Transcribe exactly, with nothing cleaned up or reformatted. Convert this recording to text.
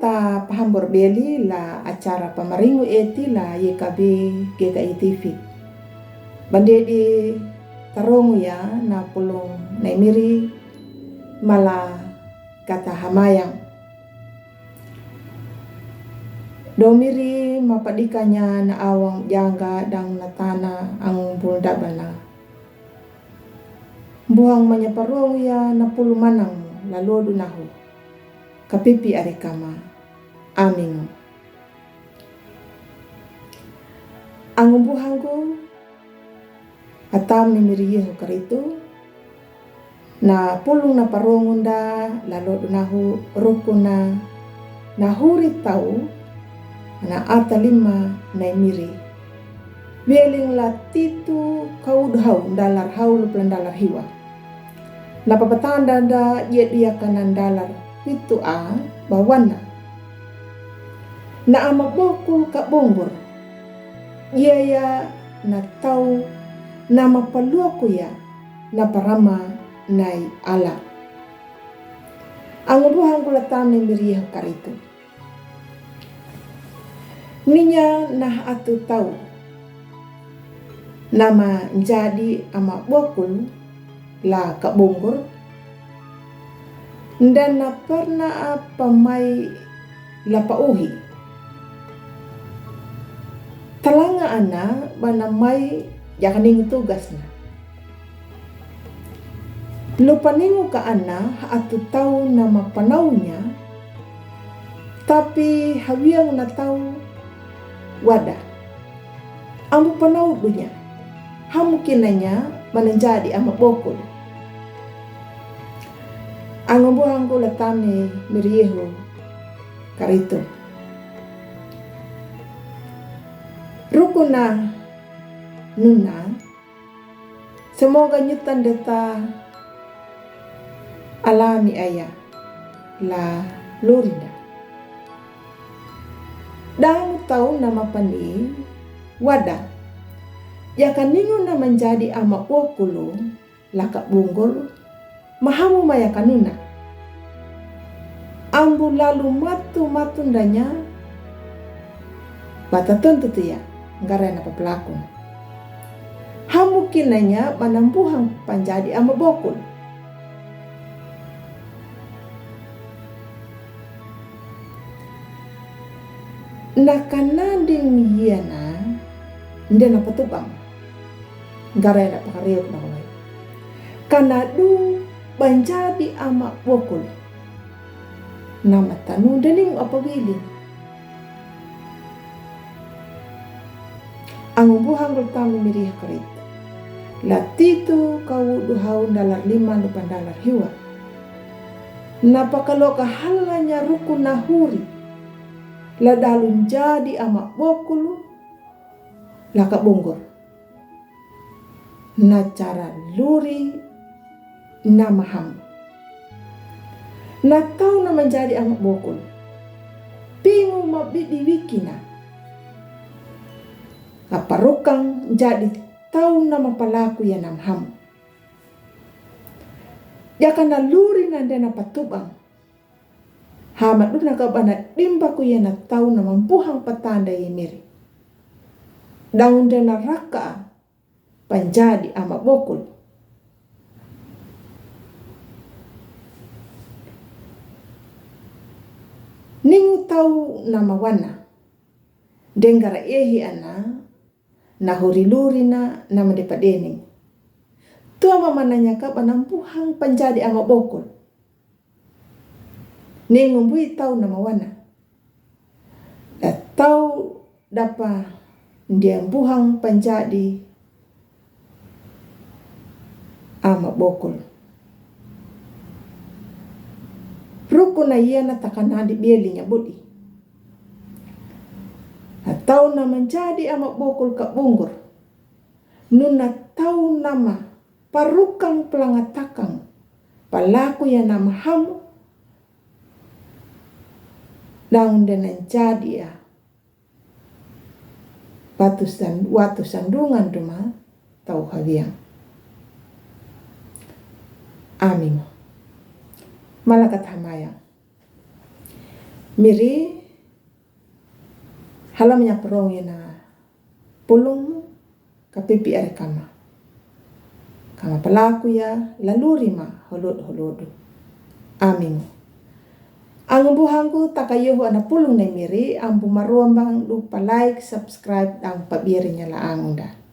Pahambor beli la acara pamaringu eti la Y K B G K I T V. Bande di tarongu ya na pulung nai miri mala kata hamayang. Dou miri mapadikanya na awang jangga dang na tana ang bul dabana. Buhang manya parong ya na pulu manang la lodu nahu. Kapipi ari kama. Amin. Ang buhangku atam ni miri Yehu Karitu. Na pulung na parongunda la lodu nahu rukuna na huri tau na ata lima nai miri. Weling la Titu kau dhau dalar hau luplan dalar hiwa. Na papatanda da dia dia kanan dalar pitu a bawana. Na ama bokul ka bongbor. Ia ya na tau na mapaluaku ya na parama nai ala. Ang buhangku la tam ni miri Yehu Karitu. Ninya na atu tau nama jadi ama bokul la ka bongbor. Nda na parna apa mai la pauhi. Talanga ana bana mai jakaning tugas na. Lupaningu ka ana ha atu tau nama panaunya. Tapi hawiang na tau wada. Ambu panau dunya. Hamukinanya mananjadi ama bokul. Ang buhangku la tam ni miri Yehu Karitu. Rukuna nuna. Semoga nyutan deta alami aya la lurinda. Damu tau nama pani wada. Jakaningu na manjadi ama okulu la ka bongbor. Mahamu maya kanuna. Ambu lalu matu matu ndanya. Bata tontu tu ya ngara na papelakun. Hamukinanya manambuhang panjadi ama bokul. Na kananding yena ndena patubang. Ngara na pakariok na wai. Kana du banjadi ama bokul. Nama tanu dening apa wilin. Ang buhangku la tam ni miri Yehu Karitu. La Titu kau duhau dalar lima lupan dalar hiwa. Na pakaloka halanya rukuna huri. La dalu njadi ama bokulu la ka bongbor. Na cara luri na mahamu. Na tau na manjadi ama bokul. Pingu mabidi wikina. Apa rukang njadi tau na mapalaku ya na mahamu. Jaka na luri na ndena patubang. Hama duna ka bana dimbaku ya na tau na mambuhang patanda ya miri. Daun ndena raka panjadi ama bokul. Ningu tau na mawana. Dengara ehi ana. Na huri luri na nama depa dening. Tua mamananya ka banambuhang panjadi ama bokul. Ningu mbui tau na mawana. Da tau dapa ndia mbuhang panjadi ama bokul. Rukuna yena takanandi bielinya budi. Atau na manjadi ama bokul ka bongbor. Nuna tau nama parukang pelangatakang palaku ya na mahamu. Daun ndena njadi ya. Watu san-, watu sandungan duma tau hawiang. Amin. Malakat hamaya. Miri, hala menya perong ina pulung ka pipi are kama. Kama palaku ya lalu rima holut holodu. Amingu. Ang buhangku taka yoho ana pulung ne miri, ang bu maruambang lupa like, subscribe, ang pabiri nyala angunda.